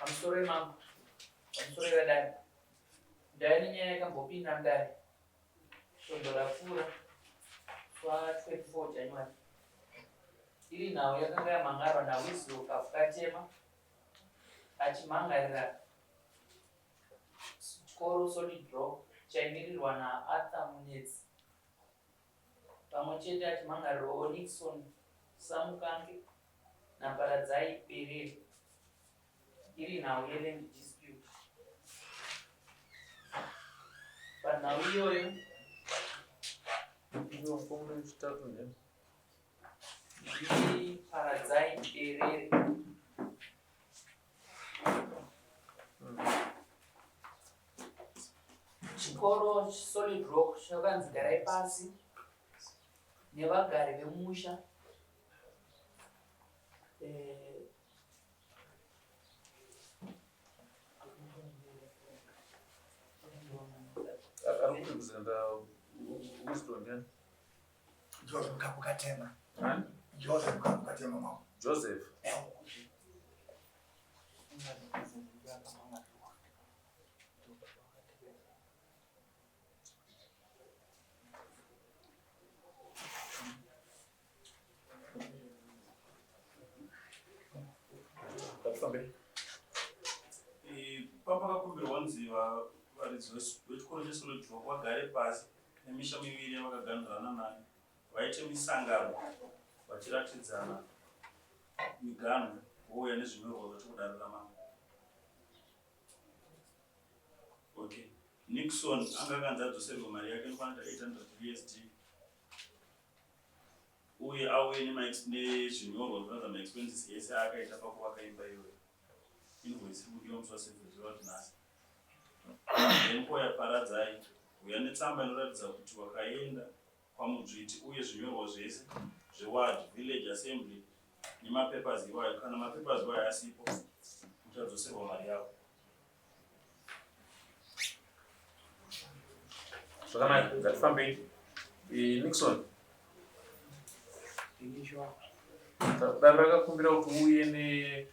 Pamusoro imambo, pamusoro yevadare. Ndaya nenyaya yakambopinda mudare svondo rapfuura swa 24 January. Iri nhau yakanga yamhan'arwa naWislow Kavukatema achimhan'arira chikoro Solid Rock chaimirirwa naArthur Munetsi pamwe chete achimhan'arirwawo Nixon Samukange naParadzai Berere iri nhau yeland dispute. Panhau iyoyo ndiParadzai Berere. Chikoro Solid Rock chakanzi garai pasi nevagari vemusha eh, Ari kurepresenta Wisdom ndiani? Joseph Kabukatema. Ani? Joseph Kabukatema mama. Joseph. Pavakakumbirwa nzi varidzi vechikoro cheSolid Rock vagare pasi nemisha miviri yavakaganhurana nayo vaite misangano vachiratidzana miganhu vouya nezvinyorwa zvacho kudare ramambo. Okay. Nixon anga akanzi adzoserwe mari yake inokwana 800 USD uye auye nezvinyorwa zvinoratidza maexpenses ese aakaita pakuvaka imba iyoyo. Invoice iri kudiwa musi wa 7 zvoreva kuti nhasi. Then kouya Paradzai, uya netsamba inoratidza kuti wakaenda kwaMudzviti uye zvinyorwa zvese zveward, village assembly nemapapers iwayo. Kana mapapers iwayo asipo, uchadzoserwa mari yako. Zvakanaka, ngatifambei. Nixon. Dare rakakumbira kuti uuye ne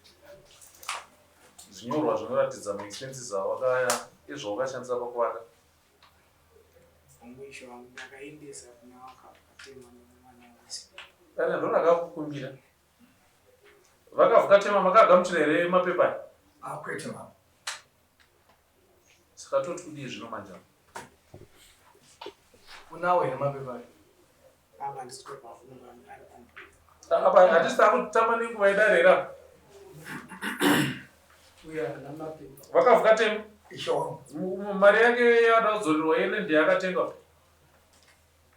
zvinyorwa zvinoratidza maexpenses awakaya ezvawakashandisa pakuvaka. Dare ndo rakakukumbira. Vakavhukatema makagamuchira here mapepa aya? Ah, kwete mama. Saka toti kudii zvino manje apa? Unawo here mapepa ayo? Apa handisi kutopafunga ari kumba. Apa hatisi takutamba nenguva yedare here apa? Uyo haana mapepa. Vakavhukatema? Ishe wangu. Mari yake yada kudzorerwa yele ndiyakatenga.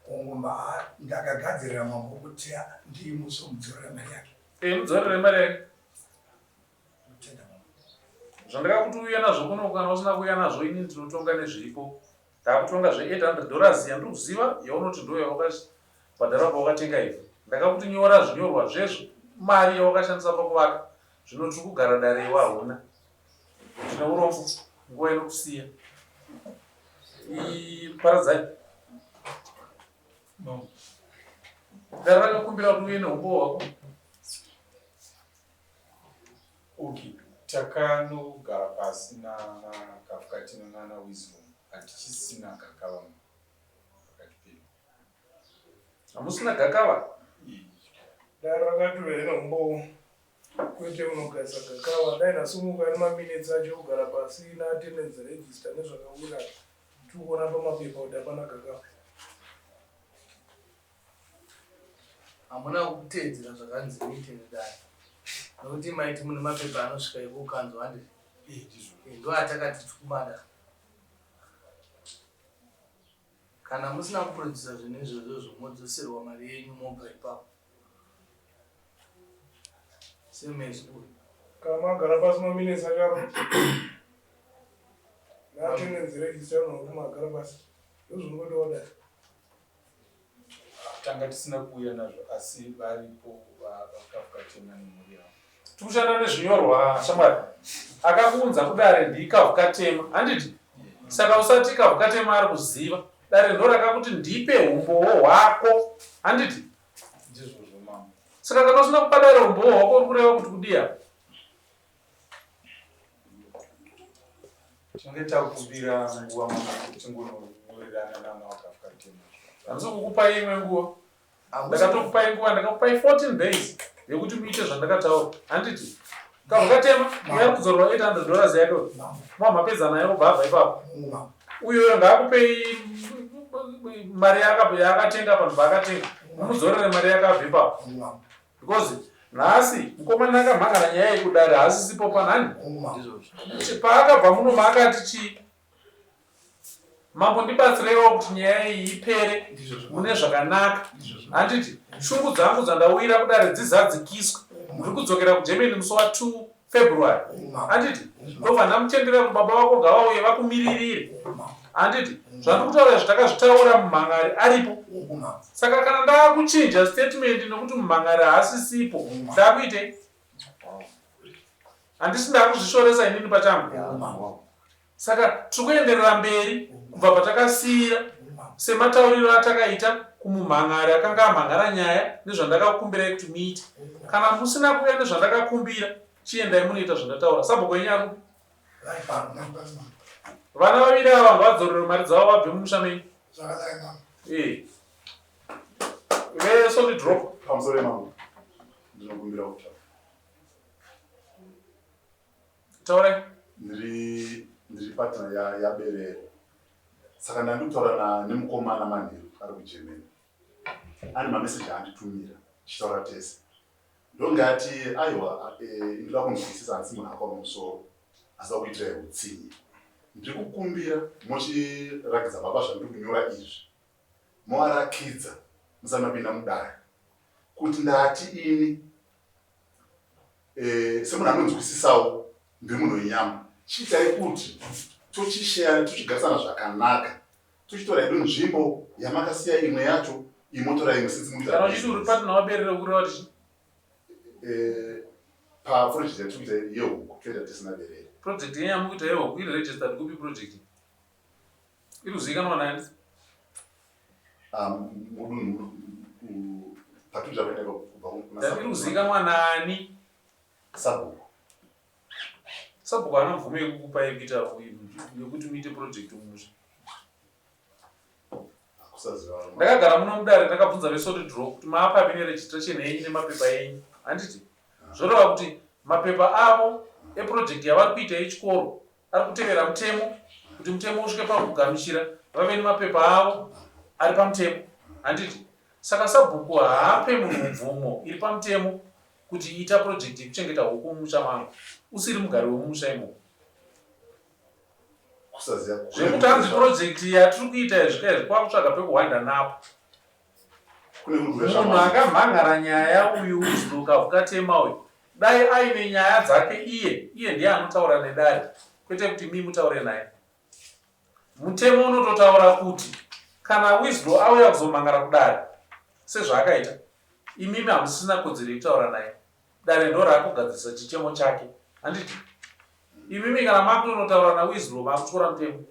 Hongu ma ndakagadzirira mambo kuti ndimusomudzorera mari yake. Eh, mudzorere mari yake. Ndinotenda mambo. Zvandakakuti uye nazvo kuno kana usina kuuya nazvo ini ndinotonga nezviripo. Ndakutonga zve 800 dollars yandiri kuziva yaunoti ndo yawakabhadhara pawakatenga ivhu. Ndakakuti nyora zvinyorwa zvezvo mari yawakashandisa pakuvaka. Zvino tiri kugara dare iwe hauna. Ndine urombo nguva inokusiya. Paradzai. No. Dare rakakumbira kuti uye neumbowo hwako. Okay, takanogara pasi nana Kafukatino nana Wisdom hatichisina gakava pakati pedu. Hamusina gakava? Dare rakati neumbowo Kwete unogaisa gakava dai ndasumuka nemaminutes acho ekugara pasi naattendance register nezvakawira tikuona pamapepa kuti hapana gakava. Hamuna kuteedzera zvakanzi muite nedare nokuti maiti mune mapepa anosvika ekukanzwa handiti? Eh, ndizvo. Eh, ndoatakati tikumada. Kana musina kuproducer zvinhu izvozvozvo modzoserwa mari yenyu mobva ipapo. Same as uyu. Kana magara pasi maminutes acharo neattendance register nokuti magara pasi ndozvinongodiwa dai. Tanga tisina kuuya nazvo asi varipo vakafukatema nemhuri yavo. Tikushanda nezvinyorwa shamwari. Akakuunza kudare ndiKavhukatema handiti? Saka usati Kavhukatema ari kuziva. Dare ndorakakuti ndipe humbowo hwako handiti? Ndizvozvo mambo. Saka kana usina kupa dare humbowo hwako uri kureva kuti kudii apa? Tinenge takumbira nguva mambo kuti tingononyorerana namawakafukatema. Handisi kukupai imwe nguva. Ndakatokupai nguva, ndakakupai 14 days yekuti muite zvandakataura. Handiti? Kavhukatema uyo ari kudzorerwa 800 dollars yake uyo. Mamhapedza naye obva abva ipapo. Uyoyo ngaakupei mari yaakatenga panhu paakatenga. Mumudzorere mari yake abve ipapo. Because nhasi mukomana akamhangana nyaya yekudare haasisipo panani. Paakabva muno maakati chii? Mambo ndibatsireiwo kuti nyaya iyi ipere mune zvakanaka. Handiti shungu dzangu dzandauyira kudare dzizadzikiswe. Ndiri kudzokera kuGermany musi wa 2 February. Handiti ndobva ndamutendera kuti baba vako ngavauye vakumiririre. Handiti zvandiri kutaura izvi takazvitaura mumhan'ari aripo. Saka kana ndakuchinja statement nekuti mumhan'ari haasisipo ndakuitei? Handisi ndakuzvishoresa inini pachangu. Saka tiri kuenderera mberi kubva patakasiira sematauriro atakaita kumumhan'ari akanga amhan'ara nyaya nezvandakakukumbirai kuti muite. Kana musina kuuya nezvandakakumbira, chiendai munoita zvandataura. Sabhuku wenyu ari kupi? Vana vaviri ava ngavadzorerwe mari dzavo vabve mumusha menyu. Eh. VeSolid Rock. Pamusoro mambo. Ndinokumbira kutaura. Taurai. Ndiri ndiri partner ya yaBerere. Saka ndandikutaura na nemukomana manheru ari kuGermany. Ane mamessage aanditumira tichitaura tese. Ndonge ati aiwa eh, ndoda kunzwisisa handisi munhu akaoma musoro asi kuitirai utsinye. Ndiri kukumbira mochirakidza baba zvandiri kunyora izvi. Movarakidza musati mapinda mudare kuti ndati ini eh, semunhu anonzwisisawo ndiri munhu wenyama chiitai kuti tochishare tochigarisana zvakanaka tochitora hedu nzvimbo yamakasiya imwe yacho imotora imwe since mukuita Kana uchiti uri partner waberere kureva kuti chii? Eh, paproject yatiri kuita yehuku toita tisina berere Project yenyu yamukuita yehuku iri registered kupi project? Iri kuzivikanwa nani? Ah, mudunhu patuja kuenda kubva kuna Iri kuzivikanwa nani? Sabhuku. Sabhuku haana mvumo yekukupa yekuita yekuti muite project mumusha. Ndakagara muno mudare ndakabvunza veSolid Rock kuti maapapi neregistration yenyu nemapepa enyu. Handiti? Zvoreva kuti mapepa avo eproject yavari kuita yechikoro ari kutevera mutemo kuti mutemo usvike pakugamuchira vave nemapepa avo ari pamutemo handiti saka sabhuku haape munhu mvumo iri pamutemo kuti ita project yekuchengeta huku mumusha mangu usiri mugari wemumusha imomo zvekuti hanzi project yatiri kuita izvi kaizvi kwakutsvaga pekuhwanda napo Munhu akamhan'ara nyaya uyu Wisdom Kavukatema uyu dai aine nyaya dzake iye iye ndiye anotaura nedare kwete kuti mi mutaure naye. Mutemo unototaura kuti kana Wisdom auya kuzomhan'ara kudare sezvaakaita imimi hamusisina kodzero yekutaura naye. Dare ndoraakugadzirisa chichemo chake handiti? Imimi kana makutonotaura naWisdom makutyora mutemo.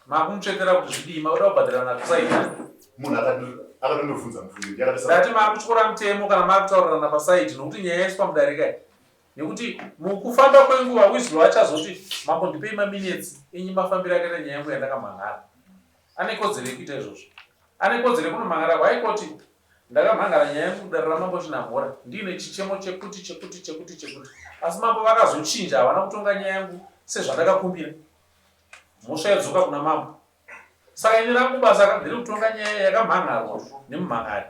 Makumutsvetera kuti zvidii makuda kubhadhara nazvo side. Munhu akatondobvunza mubvunzo ndiyakatisa. Ndati makutyora mutemo kana makutaurirana paside nokuti nyaya yaiswa mudare kai. Nekuti mukufamba kwenguva Wislow achazoti mambo ndipei maminutes enyu mafambiro akaita nyaya yangu yandakamhan'ara. Ane kodzero yekuita izvozvo. Ane kodzero yekunomhan'ara kwaikoti ndakamhan'ara nyaya yangu kudare ramambo Chinamhora ndiine chichemo chekuti chekuti chekuti chekuti asi mambo vakazochinja havana kutonga nyaya yangu sezvandakakumbira. Mhosva yodzoka kuna mambo. Saka ini rangu basa nderekutonga nyaya yakamhan'arwa nemumhan'ari.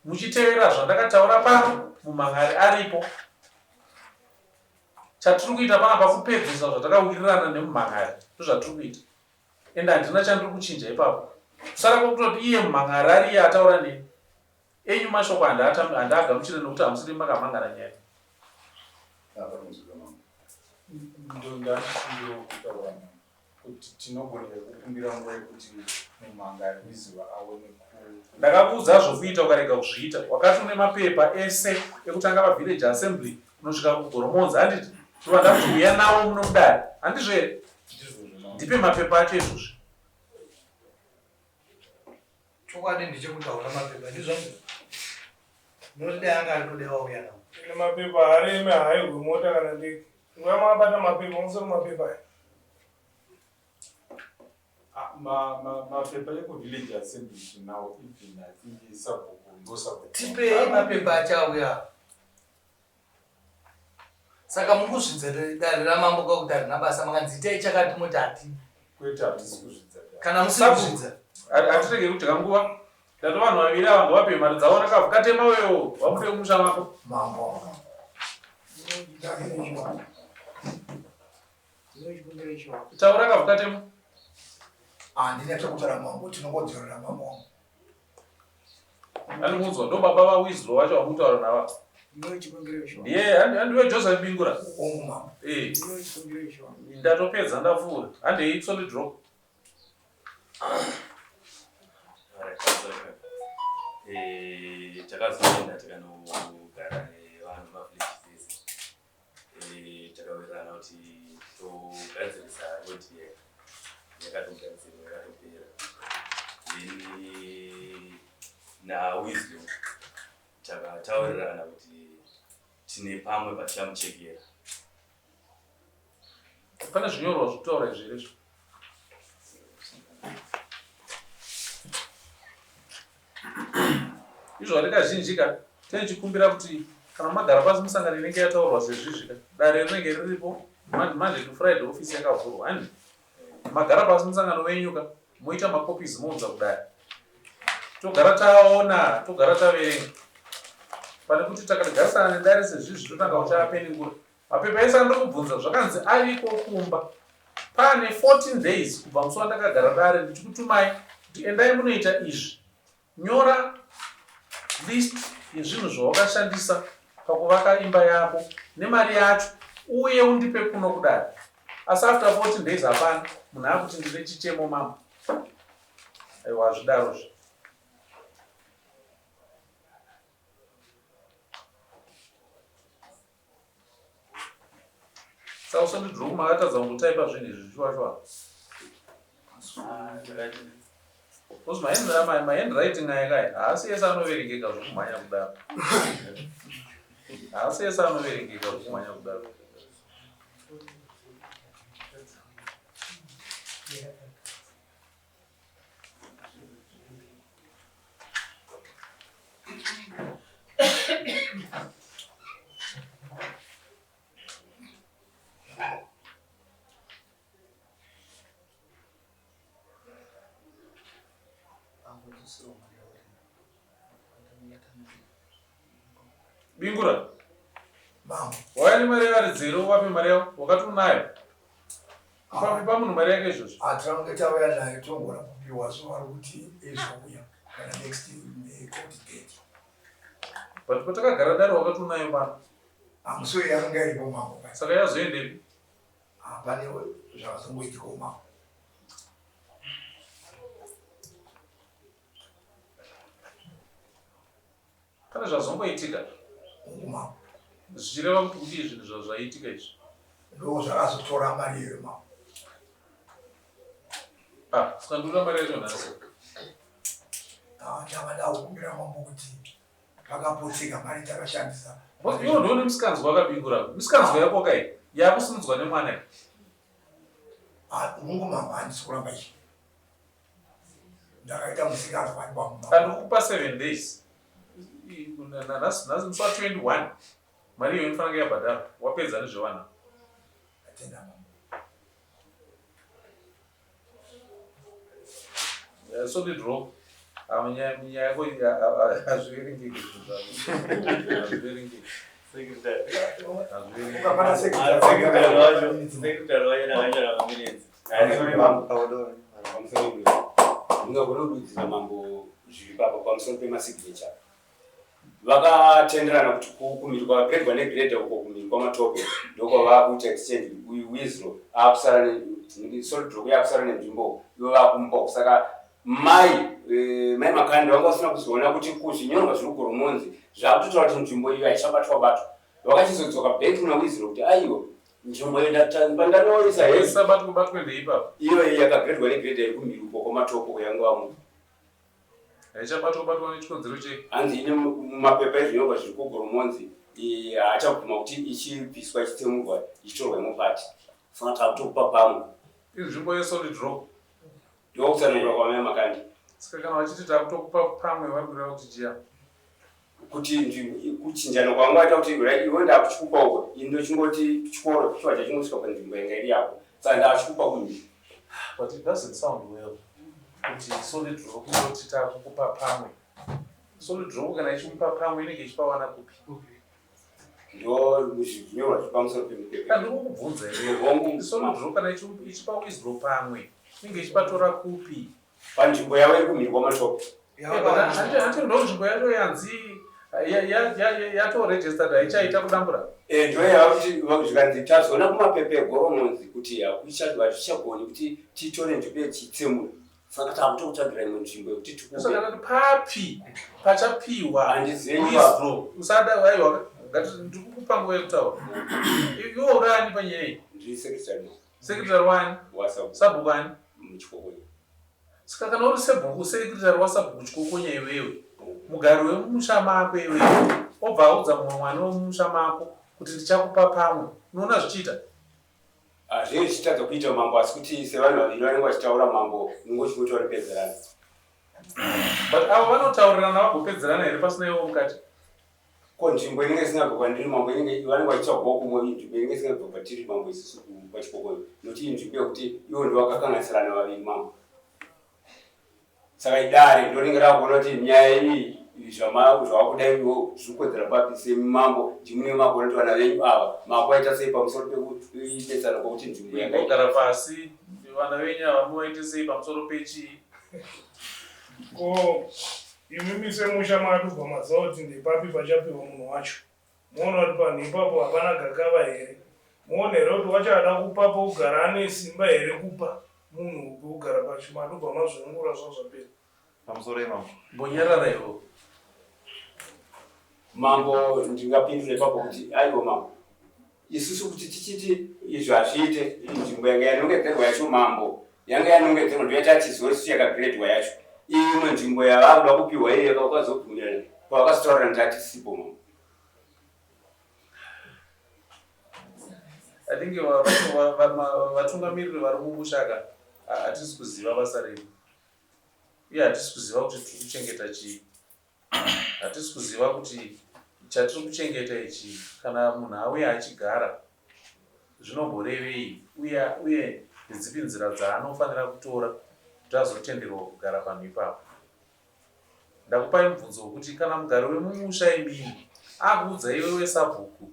Muchitevera zvandakataura pano mumhan'ari aripo. Chatiri kuita panapa kupedzisa zvatakawirirana nemumhan'ari. Ndozvatiri kuita. Ende handina chandiri kuchinja ipapo. Kusara kwekutoti iye mumhan'ari ari iye ataura neni. Enyu mashoko handaagamuchire nokuti hamusiri makamhan'ara nyaya. Ndondandisingiro kutaura mambo kuti tinogona here kukumbira nguva yekuti mumhangari wezuva aone ku Ndakakuudza zvokuita ukarega kuzviita. Wakati une mapepa ese ekutanga pavillage assembly kunosvika kuGoromonzi handiti? Ndobva ndakuti huya nawo muno mudare. Handizvo here? Ndizvozvo mambo. Ndipe mapepa acho izvozvi. Chokwadi ndechekuti hauna mapepa ndizvo Unoti dai anga ariko dai wauya nawo. Ine mapepa haareme haairwe mota kana ndege. Nguva makabata mapepa musoro mapepa aya. Ah, mapepa ekuvillage assembly tinawo even i think sabhuku ndosabhuku. Tipei mapepa achauya. Saka mukuzvidza dare ramambo kwakuti harina basa makanzi itai chakati moti hati. Kwete hatisi kuzvidza dare. Kana musiri kuzvidza. Hatirege kudya nguva. Ndati vanhu vaviri ava ngavapiwe mari dzavo nakavhu katema wewo vabude mumusha mako. Mambo. Taura kavhu katema. Handina chekutaura mambo tinongodzorera mambo wangu. Andikunzwa ndo baba vaWizlo vacho vamutaura nava. Ndiye andiwe Joseph Bingura. Hongu mambo. Eh. Ndatopedza ndapfuura. Handei solid rock. Eh, takazoenda tikanogara nevanhu vavillage eh, takawirirana kuti togadzirisa road yakatogadzirwa yakatopera then nawisdom takataurirana kuti tine pamwe patichamuchekera. Pane zvinyorwa zvekutaura izvi here izvo? Izvo vari kazhinji ka tinochikumbira kuti kana magara pasi musangano inenge yataurwa sezvizvi ka dare rinenge riripo Monday to Friday office yakavhurwa handi magara pasi musangano wenyu ka moita macopies mounza kudare togara taona togara taverenga pane kuti takagarisana nedare sezvizvi totanga kuchapenengura mapepa ese andokubvunza zvakanzi ariko kumba pane 14 days kubva musi wandakagara dare ndichikutumai kuti endai munoita izvi Nyora list yezvinhu zvawakashandisa pakuvaka imba yako nemari yacho uuye undipe kuno kudare. Asi after 14 days hapana munhu akuti ndine chichemo mama. Aiwa hazvidarozve. Saka usandidroku makatadza kungotaipa zvinhu izvi shuwa shuwa. Because my handwriting aya kai haasi ese anoverengeka zvokumhanya kudaro. Haasi ese anoverengeka zvokumhanya kudaro. Bingura. Mambo. Waya nemari yevaridzi here uvape mari yavo wakati unayo. Ipa munhu mari yake izvozvo. Hatinange tauya nayo tongona kupiwa zuva rokuti izouya kana next eh, court date. But patakagara dare wakati unayo pano. Hamusi yakanga iripo mambo. Saka yazoendepi? Hapane zvakazongoitikawo mambo. Pane zvazongoitika mambo. Zvichireva kuti kudii zvinhu zvazvaiitika izvi? Ndo zvakazotora mari iyoyo mambo. Ah, saka ndikuda mari yacho nhasi. Ah, ndava ndakukumbira mambo kuti pakapotseka mari takashandisa. Iwo ndione musikanzwa wakabingura. Musikanzwa yako kai yakusimudzwa nemwana iyi. Ah, mungu mambo handisi kuramba ichi. Ndakaita musikanzwa mambo. Andikupa 7 days. Nhasi nhasi musi wa 21 mari iyo inofanira kunge yabhadharwa wapedza nezvevana. Atenda mambo. Solid rock. Nyaya yako hazviverengeki zvinhu zvako. Hazviverengeki. Ukapata secretary wacho akanyora maminutes. Ndingagona kududzira mambo zviri papa pamusoro pemasignature. Vakatenderana kuti kumhiri kwapedwa negrade uko kumhiri kwamatope ndokwavakuita exchange uyu wizro akusara solidrok yakusara nenzvimbo ivo vakumupa saka mai eh, mai makandi vanga vasina kuzoona kuti kuzvinyorwa zviri kugoromonzi zvakutotaura kuti nzvimbo iyo haichabatwa batwa vakachizodzoka back kuna wizro kuti aiwa nzvimbo iyo ndanoisa heisabatwa batwe ndeipapo iyo yakagredwa negrade iri kumhiri uko kwamatopo yanga vamupa Haichabatwa batwa nechikonzero chei? Hanzi ine mumapepa ezvinyorwa zviri kuGoromonzi haachabvuma kuti ichibviswa ichitsemurwa ichitorwa imwe pati. Saka takutokupa pamwe. Inzvimbo yesolid rock. Ndokutsanangura kwamai Makandi. Saka kana vachiti takutokupa pamwe vari kureva kuti chiya? Kuti kuchinjana kwanga vaita kuti right iwe ndakuchikupa uko ini ndochingoti chikoro chiwa chachingosvika panzvimbo yanga iri yako saka ndakuchikupa kunyi. But it doesn't sound well kuti solid rock inoti takukupa pamwe. Solid rock kana ichimupa pamwe inenge ichipa vana kupi? Ndo zvinyorwa zviri pamusoro pemupepa. Ndiri kukubvunza iwewe. Hongu. Solid rock kana ichipa Wizro pamwe inenge ichipatora kupi? Panzvimbo yavo iri kumhiri kwamatope. Hanti ndo nzvimbo yacho yanzi yatoregistered haichaita kudambura. Eh, ndo yava kuti zvikanzi tazoona kumapepa eGoromonzi kuti hazvichagoni kuti titore nzvimbo yechitsemura. Saka takutokutsvagira imwe nzvimbo yekuti tikupe. Saka ndati papi pachapiwa Handizivi. Wizro. Usada aiwa ngati ndikukupa nguva yekutaura. Iwe uri ani panyaya iyi? Ndiri secretary. Secretary wani? Wasabhuku. Sabhuku ani? Muchikokonya. Saka kana uri sebhuku secretary wasabhuku Chikokonya iwewe, mugari wemumusha mako iwewe, obva audza mumwe mwana wemumusha mako kuti ndichakupa pamwe, unoona zvichiita? Hazvinenge zvichitadza kuita mambo asi kuti sevanhu vaviri vanenge vachitaura mambo unenge uchingoti vanopedzerana. But avo vanotaurirana vagopedzerana here pasina ivo mukati? Ko nzvimbo inenge isingabve kwandiri mambo inenge vanenge vachitsvagawo kumwe nzvimbo inenge isingabve kwatiri mambo isusu pachikokoyo nokuti inzvimbo yekuti ivo ndovakakanganisirana vaviri mambo. Saka idare ndoringe rakuona kuti nyaya iyi zvamakuda iwo zviri kukodzera papi semi mambo ndimune makuona kuti vana venyu ava makuvaita sei pamusoro pekubetsana kwekuti nzvimbo yakaigara pasi vana venyu ava muvaite sei pamusoro pechii? Ko imimi semusha makatobva maziva kuti ndepapi pachapiwa munhu wacho moona kuti panhu ipapo hapana gakava here moona here kuti wacho ada kupa pokugara ane simba here kupa munhu pekugara pacho matobva mazviongora zvazvapera. Pamusoro imambo. Mbonyarara iwe. Mambo ndingapindura ipapo kuti aiwa mambo isusu kuti tichiti izvi hazviite nzvimbo yanga yanongedzerwa yacho mambo yanga yanongedzerwa ndiyo yatatiziva isusu yakagredwa yacho imwe nzvimbo yavakuda kupiwa iyo yakazobvumirana pavakazotaurira ndatisipo mambo. I think vatungamiriri vari mumusha ka hatisi kuziva basa redu uye hatisi kuziva kuti tiri kuchengeta chii. Hatisi kuziva kuti chatiri kuchengeta ichi kana munhu auya achigara zvinomborevei uye uye ndedzipi nzira dzaanofanira kutora kuti azotenderwa kugara panhu ipapo. Ndakupai mubvunzo wekuti kana mugari wemumusha imimi akuudza iwewe sabhuku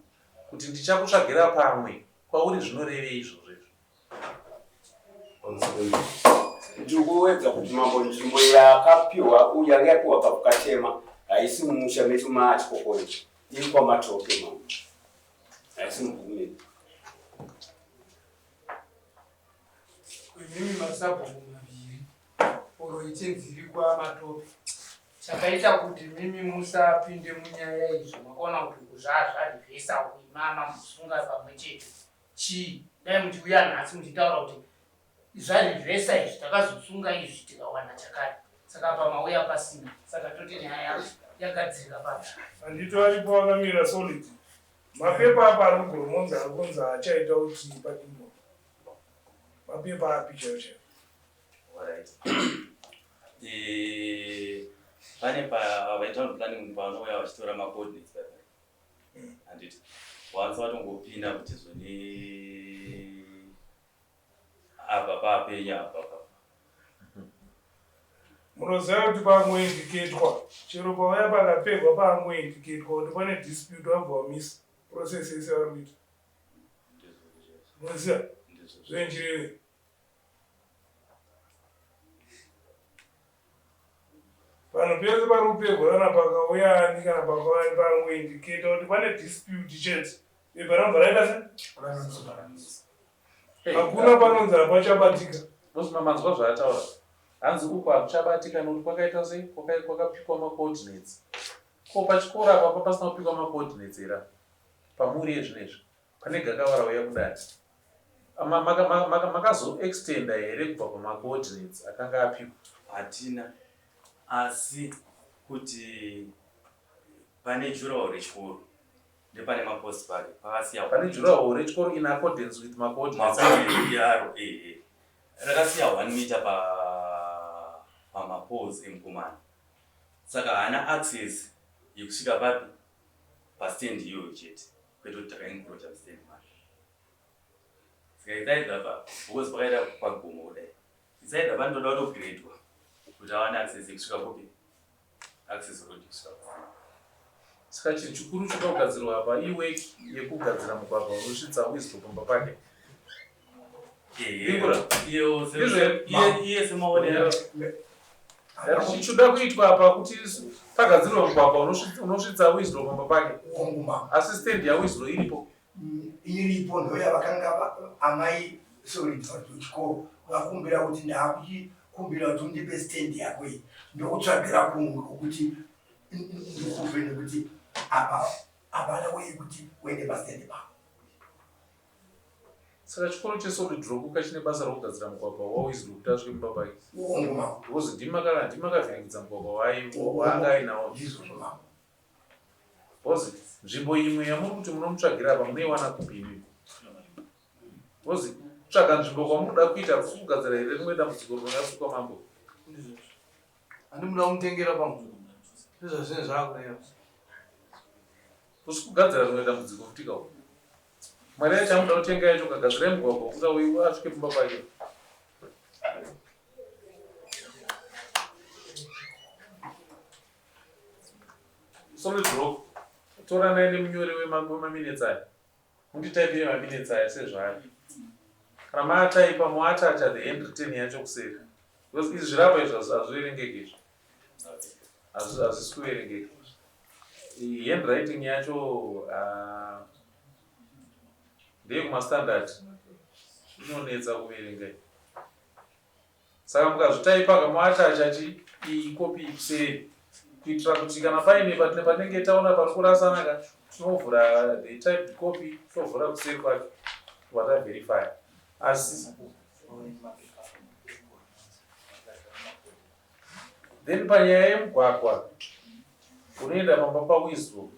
kuti ndichakutsvagira pamwe kwauri zvinorevei izvozvo izvo? Ndiri kuedza kuti mambo nzvimbo yakapiwa yanga yapiwa pavukatema haisi mumusha medu maachikokoyo iri kwamatope mambo haisi mubhuku medu. Imimi masabhuku maviri oro ichinzi iri kwamatope chakaita kuti mimi musapinde munyaya izvo makaona kuti kuzvazvarivhesa kuimama musunga pamwe chete Chii dai muchiuya nhasi muchitaura kuti zvarivhesa izvi takazosunga izvi tikawana chakati saka apa mauya pasina saka toti nyaya yagadzirika papi. Handiti varipo vakamira solid. Mapepa apa ari kugoromonza ari kunzi haachaita kuti padimbo. Mapepa api chaiwo chaiwo? Alright. Eh, pane pa vaitown planning pavanouya vachitora macoordinates paipai. Handiti once watongopinda kuti zvoni apa papenya apa pa. Munoziva kuti pangoindiketwa chero pavaya pakapegwa pangoindiketwa kuti pane dispute vabva vamisa process yese yavari kuita. Munoziva zvenjireve. Panhu pese pari kupegwa kana pakauya ani kana pakauya ani pangoindicata kuti pane dispute chete bepa ranobva raita se hakuna panonzi hapachabatika. Bosma manzwa zvaataura hanzi uku hakuchabatika nokuti kwakaita sei kwakapikwa macoordinates ko pachikoro apa pa pasina kupikwa macoordinates here apa pamuri yezvinezvi Pane gakava rauya kudare. Makazo extenda here kubva pamacoordinates akanga apihwa? Hatina, asi kuti pane juraho rechikoro nepane mapost pake pakasiya Pane juraho rechikoro in accordance with macoordinates. Macoordinates yaro ehe rakasiya 1 meter pa. pamapoles emukomana saka haana access yekusvika papi pastand iyoyo chete kwete kuti takaencroacha mustand make saka it's either pa because pakaita pagomo kudai it's either panotoda kutogredwa kuti awane access yekusvika kupi access road kusvika kustand. Saka chinhu chikuru choda kugadzirwa apa iwork yekugadzira mugwagwa unosvitsa Wisdom pamba pake. Chichoda kuitwa apa kuti pagadzirwe mugwagwa unosvitsa Wisdom pamba pake. Asi stand yaWisdom iripo. Iripo ndoyavakanga amai sorry chikoro vakumbira kuti ndakuchikumbira kuti undipe stand yako iyi ndokutsvagira kumwe kwekuti ndikuve nekuti apa hapana way kuti uende pastand pako. Saka chikoro cheSolid Rock ka chine basa rokugadzira mugwagwa waWesley kuti asvike mumba pake. Hongu mambo. Because ndimi maka ndimi makavhiringidza mugwagwa waai waanga ainawo. Ndizvozvo mambo. Because nzvimbo imwe yamuri kuti munomutsvagira apa munoiwana kupi imimi? Because kutsvaga nzvimbo kwamunoda kuita kusi kugadzira here rimwe dambudziko rinonyatsukwa mambo. Ndizvozvo. Handi muda kumutengera pamwe. Ndizvazvinhu zvaakureva. Kusi kugadzira rimwe dambudziko futi ka uku. Mari yacho amuda kutenga yacho kagadzirai mugwagwa wekuti auye asvike pamba pake. Solid rock. Toranai nemunyori wemaminetsi aya. Munditaipire maminetsi aya sezvaari. Kana maataipa moatacha the handwritten yacho kuseri. Because izvi zvirapa izvi hazviverengeki izvi. Hazvisi kuverengeka. Handwriting yacho ah, ndeyekumastandardi inonetsa kuverenga iyi. Saka mukazvitaipa ka moatacha chi iyi kopi kuseri kuitira kuti kana paine patinenge taona pari kurasana ka tinovhura the typed copy tovhura kuseri kwacho tobva taverify asi Then panyaya yemugwagwa unoenda pamba paWisdom,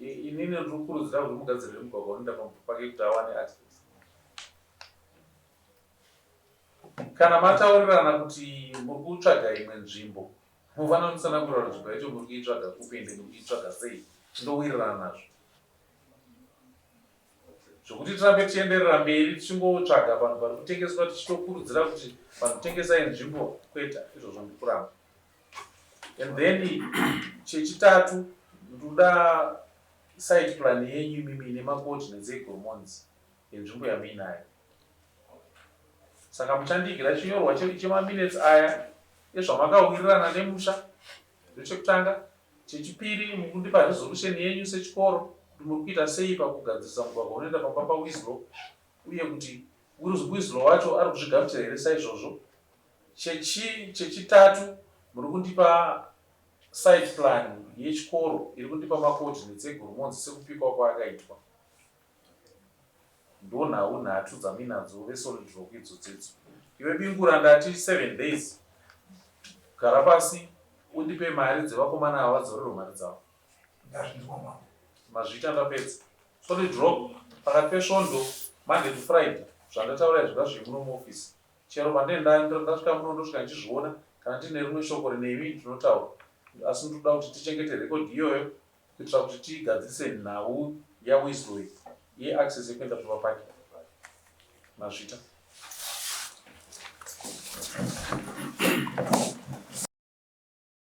inini ndiri kukurudzira kuti mugadzirire mugwagwa unoenda pamba pake kuti awane access. Kana mataurirana kuti muri kutsvaga imwe nzvimbo, munofanira kutsanangura kuti nzvimbo yacho muri kuitsvaga kupi ende muri kuitsvaga sei, tindowirirana nazvo. Zvekuti tirambe tichienderera mberi tichingotsvaga vanhu vari kutengeswa tichitokurudzira kuti vanhu tengesai nzvimbo kwete izvozvo ndikuramba. And then chechitatu ndoda site plan yenyu imimi ine macoordinates egormons enzvimbo yamuinayo. Saka muchandiigira chinyorwa chemaminutes aya ezvamakawirirana nemusha Ndochekutanga. Chechipiri, mukundipa resolution yenyu sechikoro kuti muri kuita sei pakugadzirisa mugwagwa unoenda pamba paWislow uye kuti Wislow wacho ari kuzvigamuchira here saizvozvo. Chechi, chechitatu, muri kundipa site plan yechikoro iri kundipa macoordinates eGoromonzi sekupikwa kwaakaitwa. Ndonhau nhatu dzamuinadzo veSolid Rock idzodzedzo. Iwe Bingura ndati 7 days gara pasi undipe mari dzevakomana ava vadzorerwe mari dzavo. Ndazvinzwa mambo. Mazviita ndapedza. Solid Rock pakati pesvondo Monday to Friday zvandataura izvi ngazvive muno muoffice. Chero pandinenge ndasvika muno ndosvika ndichizviona kana ndine rimwe shoko rinemi ndinotaura asi ndinoda kuti tichengete record iyoyo kuitira kuti tigadzirise nhau yaWisloy yeaccess yekuenda pamba pake. Mazvita.